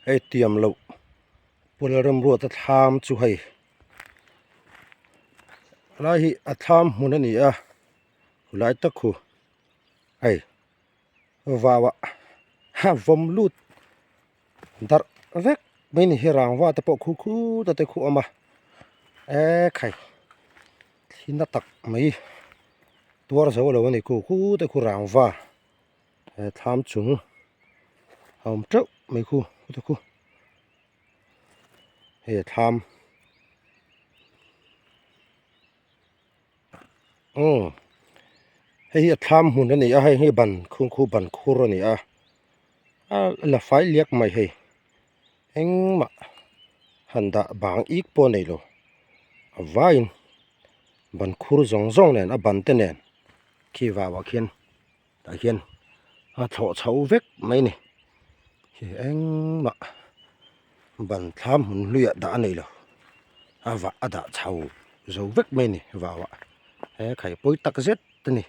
Hei tiam loh Pu Lalremruata thlam chu hei helai hi a thlam hmun a ni a khulai tak khu hei vau ah a vawm lut darh vek mai ni hi rangva te pawh khu khut a te khu a awm a ekhai thli na tak mai tuar zo lo a ni khu khut a khu rangva. He thlam chung a awm teuh mai khu te khu hei a thlam umm hei hi a thlam hmun a ni a hei hi ban khung khu ban khur a ni a a la fai liak mai hei engmah han dah bang ik pawh a nei lo a vaiin ban khur zawng zawng nen a ban te nen khi vau ah khian. Tah hian a thlawh chho vek mai a ni hi engmah ban thlam hmun hluiah dah a nei lo a vah a dah chho zo vek mai a ni vauah he khai pawi tak zet a ni.